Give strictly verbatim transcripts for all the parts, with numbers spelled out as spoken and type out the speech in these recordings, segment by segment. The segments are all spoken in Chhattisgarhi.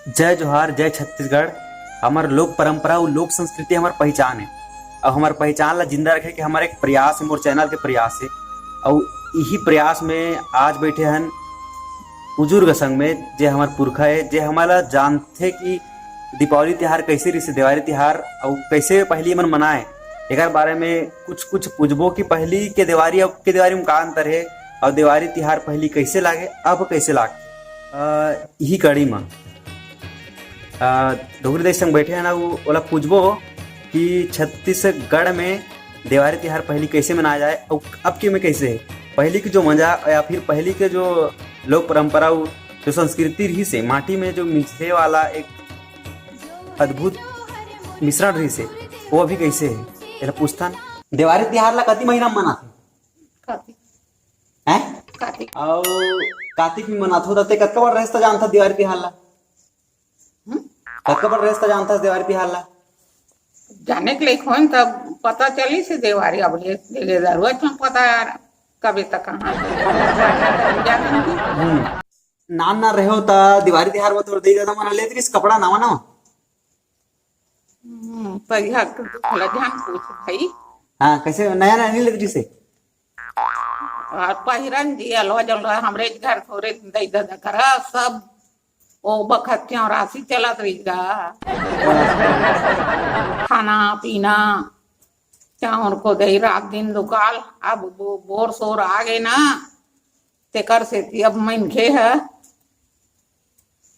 जय जोहार, जय छत्तीसगढ़। हमर लोक परंपरा अउ लोक संस्कृति हमर पहिचान हे। अउ हमर पहिचान ला जिंदा रखे के हमर एक प्रयास हे, मोर चैनल के प्रयास हे। अउ इही प्रयास में आज बइठे हन बुजुर्ग संग में, जे हमर पुरखा हे, जे हमला जानथे कि दीपावली तिहार कइसे रिहिसे, देवारी तिहार अउ कइसे पहिली मन मनाए, एकर बारे में कुछ-कुछ पूछबो कि पहिली के देवारी, अब के देवारी में का अंतर हे, अउ देवारी तिहार पहिली कइसे लागे, अब कइसे लागथे। अ, इही कड़ी म अ, डोकरी दाई संग बइठे हन, अउ ओला पूछबो कि छत्तीसगढ़ में देवारी तिहार पहिली कइसे मनाए जाए अउ अब के में कइसे हे। पहिली के जो मजा या फिर पहिली के जो लोक परंपरा अउ जो संस्कृति रिहिसे, माटी में जो मिसरे वाला एक अद्भुत मिश्रण रिहिसे, वो अभी कइसे हे, एला पूछथन। देवारी तिहार ला कति महीना म मनाथे? कातिक। हैं? कातिक। अउ कातिक में मनाथो, त ते कतका बड़े रहेस त जानथस देवारी तिहार ला? हम्म? कतका बड़े रहेस त जानथस देवारी तिहार ला? जाने के लइक होन, तब पता चलिस देवारी, अब ले, ले, ले जरूरत में पता यार, कबे तक कहाँ जाने की। हम्म। नान नान रहेव त देवारी तिहार में तोर दई ददा मन लेत रिहिस कपड़ा नवा नवा? हम्म, पहिया के दुख ला झन पूछ भाई। हाँ, कइसे नया नया नइ लेत रिहिसे? अउ पहिरन जी, अलवा जलवा हमरे घर थोरे दई ददा करा, सब ओ बखत चौरासी चलत रहिस गा। खाना पीना, चाउर को दई रात दिन दुकाल, अब वो बोर सोर आ गे ना, तेकर सेती अब मनखे ह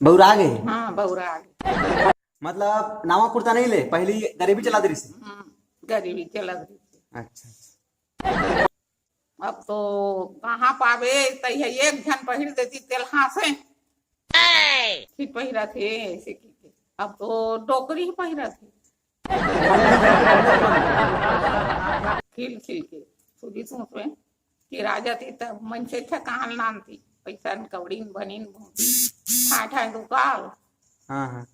बउरा गे। हाँ, बउरा गे। मतलब नवा कुर्ता नइ ले, पहिली गरीबी चला दे रिहिसे। हम्म, गरीबी चला दे रिहिसे। अच्छा, अच्छा। अब तो कहाँ पाबे, तइहे एक झन पहिर देती तेल हाँसे। ठीक पहिरत हे, ऐसे की के। अब तो डोकरी ही पहिरत हे। खिल खिल के, सूजी सूत में। कि राजा थी तब मनसे ठकान लानती, पैसा न कौड़ी न बनी न भूती, ठाए ठाए दुकाल। हाँ, हाँ।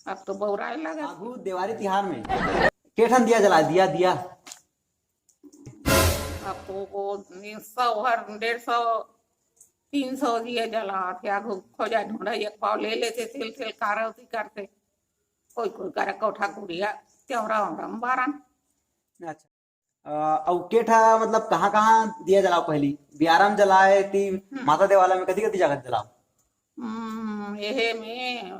अब तो बौराए लगा। आगू देवारी तिहार में के ठन दिया जला दिया, दिया? अब तो वो सौ हर डेढ़ सौ, तीन सौ दिया जला थे। आगू खोजा ढूंढा एक पाव ले लेते, तेल तेल कारौती करते। कोई कोई करा कोठा कुड़िया, चौरा उमरा में बारन। अच्छा। अ, अउ के ठा मतलब कहाँ-कहाँ दिया जलाओ पहली? बियारा में जलाए, ती हम्म। माता देवाला में कती-कती जगह जलाओ? हम्म, एहे में,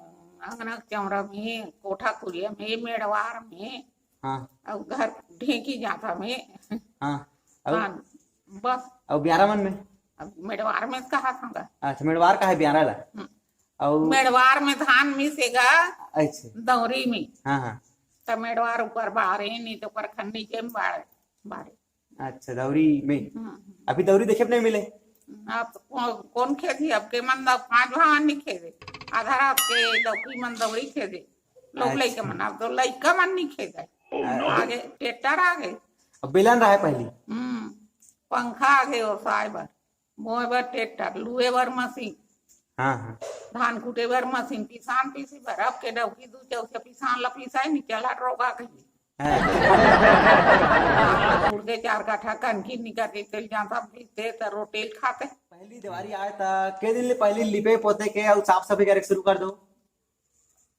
अंगना के चौरा में, कोठा कुरिया में, मेड़वार में, हाँ। अउ घर ढेंकी जाता में। हाँ। अउ? हाँ, बस। अउ बियारा मन में? अब मेड़वार में कहा था। अच्छा, मेड़वार का है बियारा ला? हम्म। अउ मेड़वार में धान मिसेगा। अच्छा। दौरी में। हाँ, हाँ। त मेड़वार ऊपर बारे, नहीं तो ओकर खन्नी के बारे, बारे। अच्छा, दौरी में। हम्म, हम्म। अभी दौरी देखे नहीं मिले? अब तो को-, कौन खेदी? अब के मन द-, पांच भावन नहीं खेदे। आधा रात के लौकी मन दौरी खेदे। लोग अच्छा। लइका मन, अब तो लइका मन नहीं खेदे। Oh, no। आगे ट्रैक्टर आ गए। अब बेलन रहा है पहली। हम्म, पंखा आ गए ओसाए बर। बोए बर ट्रैक्टर, लुए बर मशीन, हाँ, हाँ। धान कूटे बर मशीन, पिसान पीसे बर। अब के डौकी दू चौसे पिसान ला पिसाए नि चला रोगा कहिए। हाँ। धान ला कूट दे, चार काठा कनखी निकल के चल जाता, पीसते त रोटेल खाते। पहली देवारी आए त के दिन ले पहली लिपे पोते के अउ साफ सफाई करे के शुरू कर दो?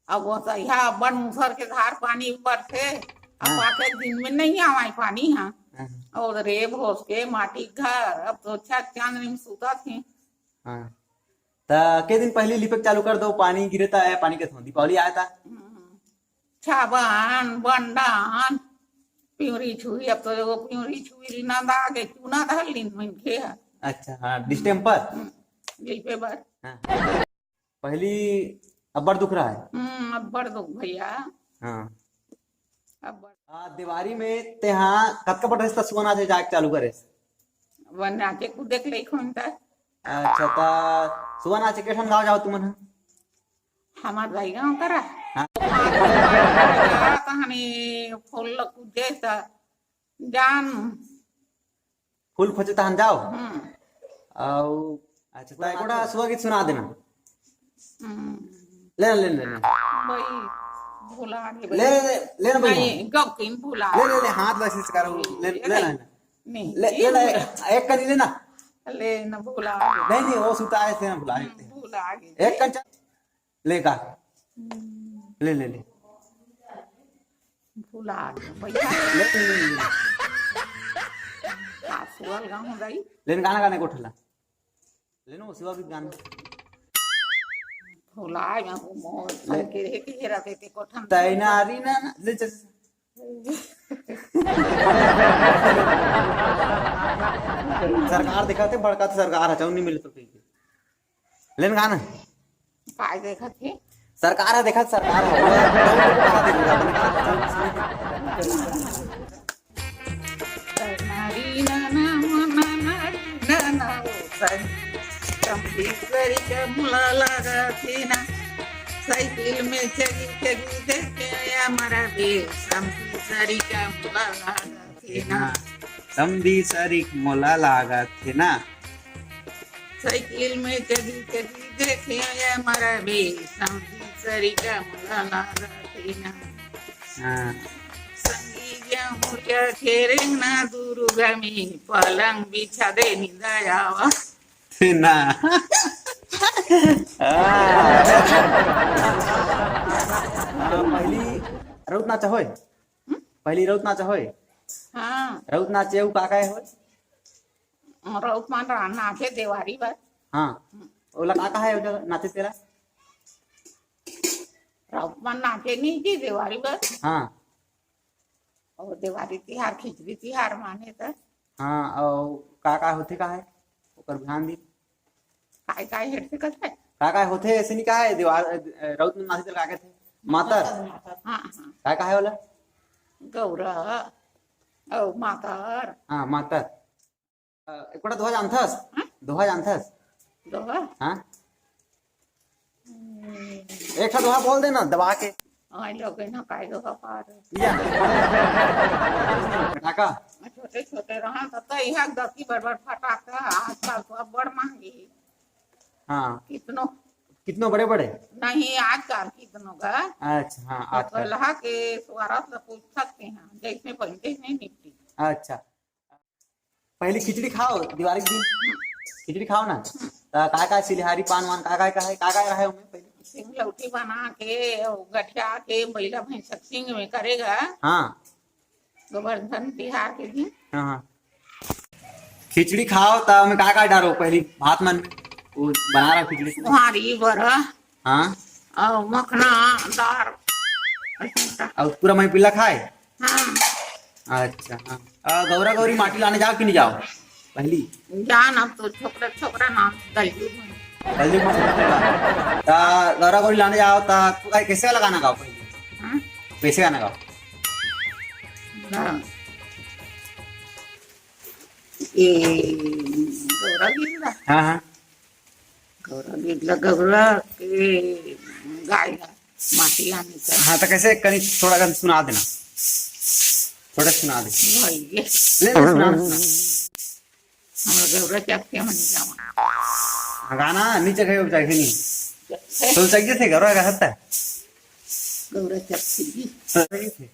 अब वो सहिया अब्बड़ मुसर के धार पानी बरथे, अब हाँ। पाके दिन में नहीं आवाई पानी, हाँ। हाँ। और रेब होस के माटी घर, अब तो छत चांदनी में सुतत हे। हाँ। त के दिन पहली लिपक चालू कर दो, पानी गिरे त आए, पानी के थों, दीपावली आए ता। हम्म। छाबन, बंडन, पिउरी छुई, अब तो एगो पिउरी छुई नंदा के चूना धर लीन मनखे ह। अच्छा, हाँ, डिस्टेम्पर। हम्म, लिपे बर। हाँ। पहली अब्बड़ दुख रहा है। हम्म, अब्बड़ दुख भैया। हाँ। अब्बड़। आ, देवारी में तेहा कतका बड़े से सुआ नाचे जाके चालू करे? वो नाचे कूदे के लइक होन त। अच्छा, त सुआ नाचे के ठन गाँव जाओ तुमन ह? हमार भाई गाँव करा। हाँ। कहानी फूल कूदे त जान फूल खोजे तहन जाओ। हम्म। अउ अच्छा, त एकोटा सुआ गीत सुना देना। हम्म। ले, ले, ले, ले। भाई, भुला गे ले, भाई। ले, ले, ले ना भाई। नहीं, गौकिन भुला ले, ले, ले, हाथ ला सीस करो। ले, ले, ले, ले। नहीं, ले, ले, ले, एक कनी लेना। ले ना, भुला गे। नहीं, नहीं, वो सुता है, से ना भुला हम्म, देते हैं। भुला गे। एक कन चा-, ले का? ले, ले, ले। भुला गया भैया। ले, ले, ले, ले। का सुअल गाँव हो गई? लेन गाना गाने को ठला। लेनो शिवा गीत गाना। भुला गया वो मोर ले। संग के रहे कि हेरा देते कोठन। तैनारी ना, ना, ले चल। सरकार देखा थे, बड़का थे सरकार है, चौनी मिले तो ठीक है। लेन गाना। काय देखत हे? सरकार है, देखा सरकार है। साइकिल में चढ़ी चढ़ी देखे या मरा बे, समझी सरी का मुला लागत हे ना। समझी सरी मोला लागत हे ना। साइकिल में चढ़ी चढ़ी देखे या मरा बे, समझी सरी का मुला लागत हे ना। हाँ। संगी गेहूं के खेरेंग ना दुरुगा में, पलंग बिछा दे निंदा आवा। थे ना। हाँ। हाँ, पहली रउत नाचा होय। हम्म? पहली रउत नाचा होय। हाँ। रउत नाचे उ का का होय? रउत मान रहा नाचे देवारी बर। हाँ। ओला का का है ओला नाचे तेला? रउत मान नाचे नहीं जी देवारी बर। हाँ। और देवारी तिहार, खिचड़ी तिहार माने त। हाँ, और का का होथे का है? ओकर ध्यान दी। काय काय हेर सकत है? का का होथे ऐसे नहीं का है? देवार, अ, रउत में नाचे तेला का कहथे? मातर। हाँ, हाँ। का का है ओला? गौरा, ओ मातर। हाँ, मातर। अ, एक बड़ा दोहा जानथस? हाँ? दोहा जानथस? दोहा? हाँ? हम्म। एक ठा दोहा बोल देना दबा के। आई लोग ना काय दोहा पार। या। पटाखा। छोटे छोटे रहा त, त इहा दती बड़ बड़ फटाका, आजकल तो अब बड़ महंगी। हाँ। कितनो? कितनो बड़े बड़े? नहीं, आजकल कितनो का? अच्छा, हाँ, तो आजकल। कलहा के स्वारथ ला पूछ सकते हैं, जैसे बनते नहीं निपटी। अच्छा। पहली खिचड़ी खाओ, दिवाली के दिन खिचड़ी खाओ ना। त का का सिलिहारी पान वान का का का है, का का रहे ओमे पहले? सिंगलौटी बना के, गठिया के, बैला भैंसक सिंग में करेगा। हाँ। गोवर्धन तिहार के दिन। हाँ, हाँ। खिचड़ी खाओ त ओमे का का डारो पहली भात मन? वो बना रहा खिचड़ी। कुहारी बरा। हाँ। और मखना, दार। और पूरा मही पिल्ला खाए? हाँ। अच्छा, हाँ। आ, गौरा गौरी माटी लाने जाओ कि नहीं जाओ? पहली? जान अब तो छोकरा, छोकरा नाम दलजू में। दलजू में छोकरा। ता गौरा गौरी लाने जाओ, ता तू का-, कैसे वाला गाना गाओ पहली? हाँ? कैसे गाना गाओ? हाँ। ए, गौरा गीत ला। हाँ, हाँ। गौरा गीत ला, गौरा के गाय ला, माटी आने का। हाँ, तो कैसे कनी थोड़ा कन सुना देना, थोड़ा सुना दे। भाई ये। ले, ले, सुना, सुना। हमरा गौरा चक्के में नहीं जावा। हाँ, गाना नीचे गए, ऊपर जाके नहीं। तो चाहिए थे गौरा का हत्ता। गौरा चक्के जी। तो चाहिए थे।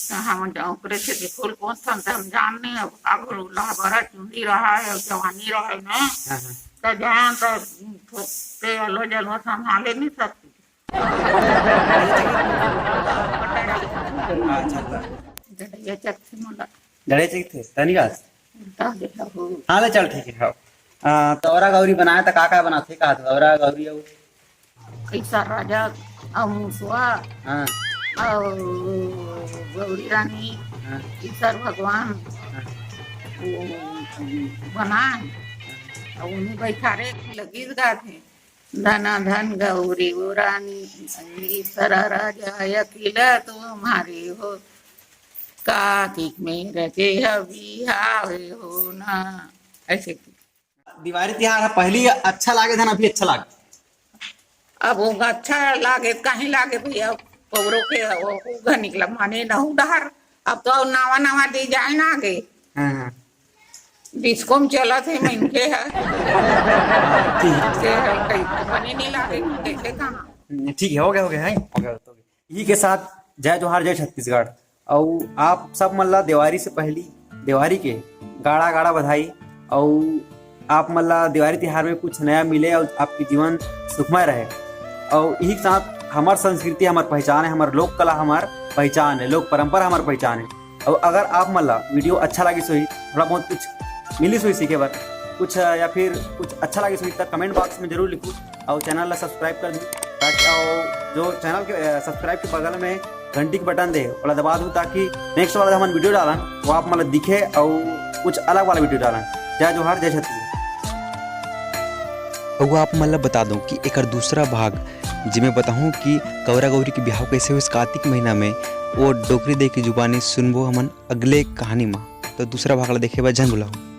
त हम जा-, ओकरे से कि फूल पोंछथन, त हम जान नहीं, अब आगू लहबरा चुंदी रहा है, अब जवानी रहा है ना, हाँ, हाँ। त जान त ठोकते अलो जलवा संभाले नहीं सकती। अच्छा, त जड़ैया चकथे मोला। जड़े चकथे, तनी बात। बता दे हो। हाँ, ले चल, ठीक है, हाँ। आ, त गौरा गौरी बनाए त का का बनाथे, का गौरा गौरी अउ कैसा राजा अउ मुसवा हाँ। अउ गौरी रानी हाँ। ईश्वर भगवान हाँ। वो बनाए अउ उन्हीं बैठारे लगी गाथे। धना धन गौरी वो रानी ईश्वर राजा अकेला तुम्हारे हो। कार्तिक में रचे हबी हावे हो ना। ऐसे की। दिवाली तिहार ह पहली अच्छा लागे था ना, अभी अच्छा लागे? अब वो अच्छा लागे, कहीं लागे भैया, पौरो के वो, वो घर निकला, माने नहू डहर। अब तो नावा नावा डिजाइन आ गए। हाँ, हाँ। डिस्को में चलत है, मनखे है। ठीक। के है, कहीं तो बने नहीं लागे, कैसे कहाँ? ठीक है, हो गया, हो गया, है, हो गया, हो गया। इही के साथ जय जोहार, जय छत्तीसगढ़। अउ आप सब मन ला देवारी से पहली देवारी के गाड़ा गाड़ा बधाई। अउ आप मन ला देवारी तिहार में कुछ नया मिले अउ आपके जीवन सुखमय रहे। अउ इही के साथ हमर संस्कृति हमर पहचान हे, हमर लोक कला हमर पहचान हे, लोक परंपरा हमर पहचान हे। अउ अगर आप मन ला वीडियो अच्छा लागिस होही, थोड़ा बहुत कुछ मिलिस होही सीखे बर, कुछ, अ, या फिर कुछ अच्छा लागिस होही, त comment box में जरूर लिखू। अउ channel ला subscribe कर दू, ताकि, अउ जो channel के, अ, subscribe के बगल में घंटी के बटन दे, ओला दबा दू, ताकि next वाला जो हमन वीडियो डालन, वो आप मन ला दिखे अउ कुछ अलग वाला वीडियो डालन। जय जोहार, जय छत्तीसगढ़। अउ आप मन ला बता दूं कि एकर दूसरा भाग, जेमे बताहूं कि कौरा गौरी के बिहाव कैसे होइस कार्तिक महीना में, वो डोकरी दे की जुबानी सुनबो हमन अगले कहानी में। तो दूसरा भाग ला देखे बर झन भुलाहू।